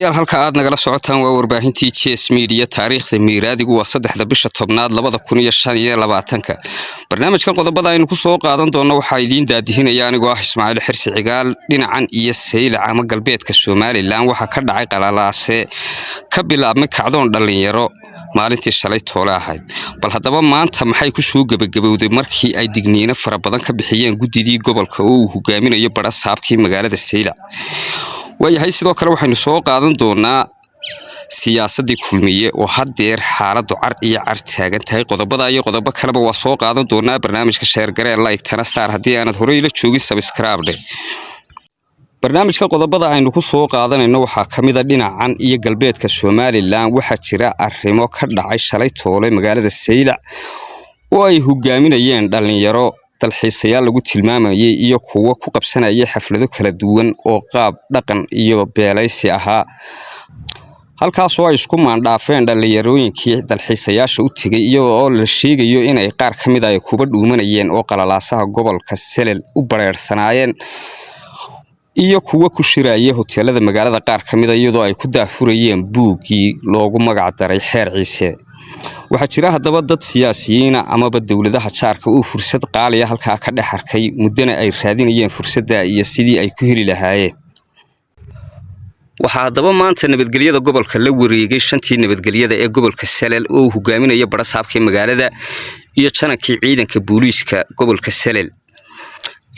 Halka aad nagala socotaan waa warbaahintii Jes Media. Taariikhda miiraadigu waa 3-da bisha 10aad 2025-ka. Barnaamijkan qodobada aynu ku soo qaadan doonno waxaa idiin daadihinaya anigoo ah Ismaaciil Xirsi Cigaal. Dhinacan iyo Saylac ama galbeedka Somaliland waxaa ka dhacay qalalaase ka bilaabmay kacdoon dhallinyaro maalintii shalay toole ahayd. Bal haddaba maanta maxay kusoo gebagabowday markii ay digniino fara badan ka bixiyeen guddidii gobolka oo uu hogaaminayo badhasaabkii magaalada Saylac? Waayahay, sidoo kale waxaynu soo qaadan doonaa siyaasadii Kulmiye oo haddeer xaaladu car iyo car taagan tahay. Qodobada iyo qodobo kaleba waa soo qaadan doonaa. Barnaamijka share garee, like-tana saar. Haddii aanad horey la joogin, subscribe. Barnaamijka qodobada aynu ku soo qaadanayno waxaa ka mid a dhinacan iyo galbeedka Somaliland waxaa jira arrimo ka dhacay shalay toole magaalada Saylac oo ay hogaaminayeen dhallinyaro dalxiisayaal lagu tilmaamayay iyo kuwo ku qabsanayay xaflado kala duwan oo qaab dhaqan iyo beelaysi ahaa, halkaasoo ay isku maandhaafeen dhallinyarooyinkii dalxiisayaasha u tegay, iyadoo oo la sheegayo inay qaar ka mid ay kuba dhuumanayeen oo qalalaasaha gobolka Selel u bareersanaayeen, iyo kuwo ku shiraya hoteelada magaalada qaar ka mida, iyadoo ay ku daahfurayeen buuggii loogu magac daray Xeer Ciise. Waxaa jira haddaba dad siyaasiyiina amaba dowladaha jaarka oo fursad qaaliya halkaa ka dhex arkay, muddana ay raadinayeen fursadda iyo sidii ay ku heli lahaayeen. Waxaa haddaba maanta nabadgelyada gobolka la wareegay shantii nabadgelyada ee gobolka Salel oo uu hogaaminayo badhasaabkii magaalada iyo janankii ciidanka booliiska gobolka Salel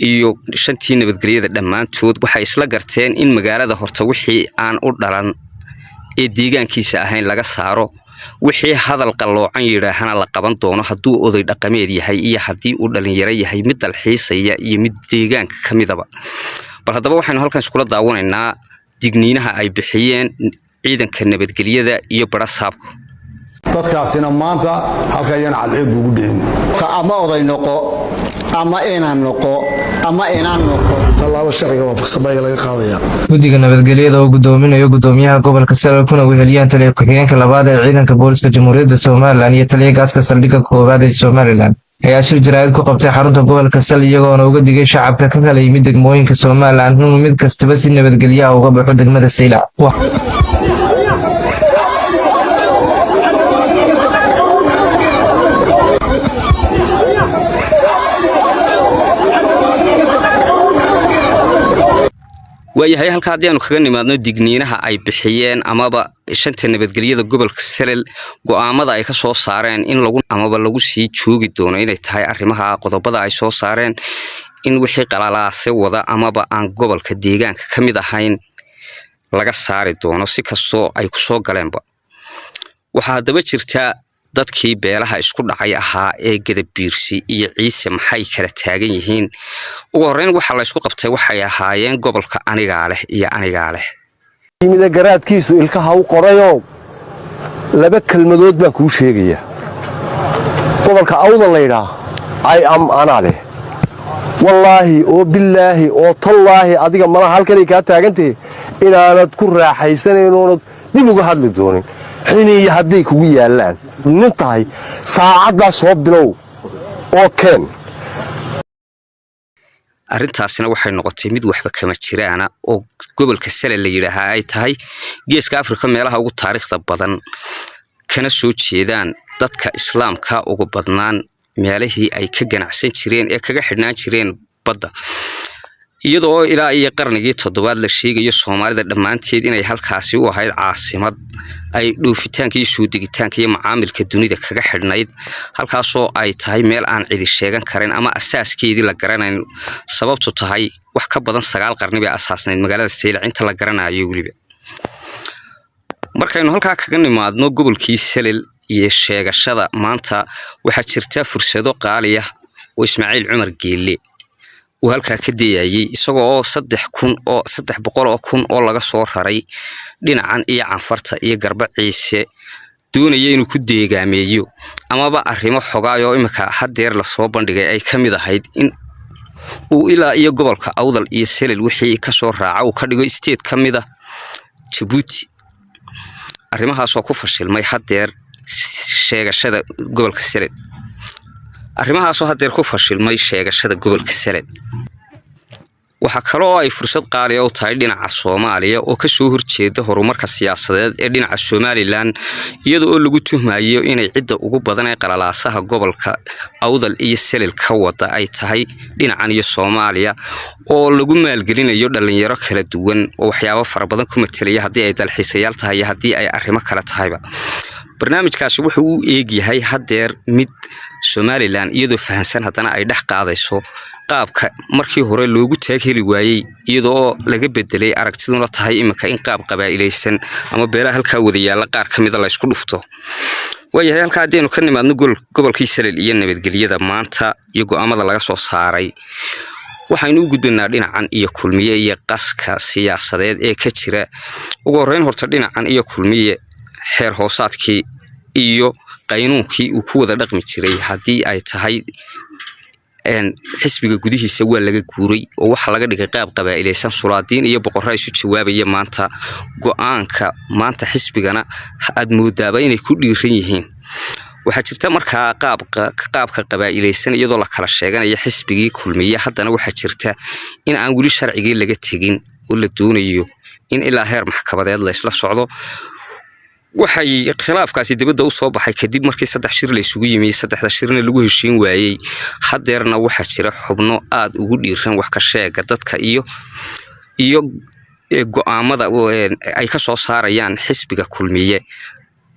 iyo shantii nabadgelyada. Dhammaantood waxay isla garteen in magaalada horta wixii aan u dhalan ee deegaankiisa ahayn laga saaro, wixii hadal qalloocan yidhaahana la qaban doono, hadduu oday dhaqameed yahay iyo haddii uu dhallinyaro yahay, mid dalxiisaya iyo mid deegaanka ka midaba. Bal haddaba waxaynu halkan iskula daawanaynaa digniinaha ay bixiyeen ciidanka nabadgelyada iyo badhasaabku. Dadkaasina maanta halka ayaan cadceed ugu dhicin. Ama oday noqo ama inaan noqo ama inaan noqo. Tallaabo sharciga waafaqsan baa laga qaadaya. Guddiga nabadgelyada oo gudoominayo gudoomiyaha gobolka Salal kuna weheliyaan taliya ku-xigeenka labaad ee ciidanka booliska Jamhuuriyadda Somaliland iyo taliya gaaska saldhigga koowaad ee Somaliland ayaa shir jaraa'id ku qabtay xarunta gobolka Sal, iyagoona uga digay shacabka ka kala yimid degmooyinka Somaliland inuu mid kastaba si nabadgelyaha uga baxo degmada Saylac. Waayahay, halka haddii aanu kaga nimaadno digniinaha ay bixiyeen amaba shanta nabadgelyada gobolka Selel go'aamada ay ka soo saareen in lagu amaba lagu sii joogi doono, inay tahay arrimaha qodobada ay soo saareen in wixii qalalaase wada amaba aan gobolka deegaanka ka mid ahayn laga saari doono si kastoo ay kusoo galeenba. Waxaa haddaba jirta dadkii beelaha isku dhacay ahaa ee Gadabiirsi iyo Ciise maxay kala taagan yihiin? Ugu horreyn waxaa la isku qabtay waxay ahaayeen gobolka anigaa leh iyo anigaa leh. Yimida garaadkiisu ilkaha u qorayoo laba kelmadood baan kuu sheegayaa. Gobolka Awda laydhaa I am anaa leh, wallaahi oo bilaahi oo tallaahi. Adiga malaha halkanay kaa taagantahe inaanad ku raaxaysanayn oonad dib uga hadli doonin. Xiniya hadday kugu yaallaan nin tahay, saacaddaa soo bilow oo keen. Arrintaasina waxay noqotay mid waxba kama jiraana oo gobolka Salel la yidhaahaa ay tahay Geeska Afrika meelaha ugu taariikhda badan, kana soo jeedaan dadka islaamka ugu badnaan, meelihii ay ka ganacsan jireen ee kaga xidhnaan jireen badda, iyadoo ilaa iyo qarnigii toddobaad la sheegayo Soomaalida dhammaanteed inay halkaasi u ahayd caasimad ay dhoofitaanka iyo soo degitaanka iyo macaamilka dunida kaga xidhnayd, halkaasoo ay tahay meel aan cidi sheegan karin ama asaaskeedii la garanayn, sababtu tahay wax ka badan 9 qarni bay asaasnayd magaalada Saylac inta la garanayo weliba. Markaynu halkaa kaga nimaadno gobolkii Selel iyo sheegashada, maanta waxaa jirta fursado qaaliya oo Ismaaciil Cumar Geelle uu halkaa ka dayayay, isagoo oo 3,300,000 oo laga soo raray dhinacan iyo Canfarta iyo Garba Ciise doonaya inuu ku deegaameeyo, amaba arrimo xogaayoo iminka haddeer lasoo bandhigay ay ka mid ahayd in uu ilaa iyo gobolka Awdal iyo Selel wixii kasoo raaca uu ka dhigo state ka mid a Jabuuti. Arrimahaasoo ku fashilmay haddeer sheegashada gobolka Selel, arrimahaasoo haddeer ku fashilmay sheegashada gobolka Selel. Waxaa kale oo ay fursad qaaliya u tahay dhinaca Soomaaliya oo kasoo horjeeda horumarka siyaasadeed ee dhinaca Somalilan, iyada oo lagu tuhmayo inay cidda ugu badan ee qalalaasaha gobolka Awdal iyo Selel ka wada ay tahay dhinacan iyo Soomaaliya, oo lagu maalgelinayo dhalinyaro kala duwan oo waxyaabo fara badan ku matelaya, haddii ay dalxiisayaal tahay iyo haddii ay arrimo kale tahayba. Barnaamijkaasi wuxuu u eegyahay haddeer mid Somalilan iyadoo fahansan haddana ay dhex qaadayso qaabka markii hore loogu taag heli waayey, iyadoo laga bedelay aragtiduna tahay iminka in qaab qabaa'ilaysan ama beelaha halkaa wada yaalla qaar ka mida la ysku dhufto. Waayahay, halkaa haddaynu ka nimaadno gobolkii Salel iyo nabadgelyada maanta iyo go'aamada laga soo saaray, waxaynu u gudbaynaa dhinacan iyo Kulmiye iyo qaska siyaasadeed ee ka jira. Ugu horreyn horta dhinacan iyo Kulmiye xeer hoosaadkii iyo qaynuunkii uu ku wada dhaqmi jiray haddii ay tahay xisbiga gudihiisa waa laga guuray, oo waxaa laga dhigay qaab qabaa'ilaysan, sulaadiin iyo boqorra isu jawaabaya. Maanta go'aanka maanta xisbigana aad moodaaba inay ku dhiiran yihiin. Waxaa jirta markaa qaabka qabaa'ilaysan iyadoo la kala sheeganayo xisbigii Kulmiye, haddana waxaa jirta in aan weli sharcigii laga tegin oo la doonayo in ilaa heer maxkamadeed la isla socdo. Waxay khilaafkaasi dibadda u soo baxay kadib markii saddex shir la isugu yimi, saddexda shirna lagu heshiin waayey. Haddeerna waxaa jira xubno aad ugu dhiiran wax ka sheega dadka iyo go'aamada ay ka soo saarayaan xisbiga Kulmiye,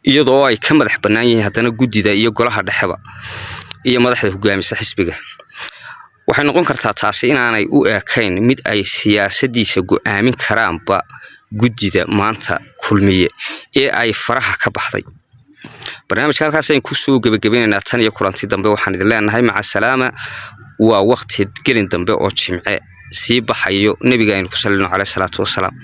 iyadoo ay ka madax bannaan yihiin haddana guddida iyo golaha dhexeba iyo madaxda hogaamisa xisbiga. Waxay noqon kartaa taasi inaanay u ekayn mid ay siyaasadiisa go'aamin karaanba guddida maanta Kulmiye ee ay faraha ka baxday. Barnaamijka halkaas ayaan kusoo gebagabeynaynaa. Tan iyo kulanti dambe waxaan idin leenahay maca salaama. Waa waqti gelin dambe oo Jimce sii baxayo. Nebiga aynu ku salino, caleyhi salaatu wasalaam.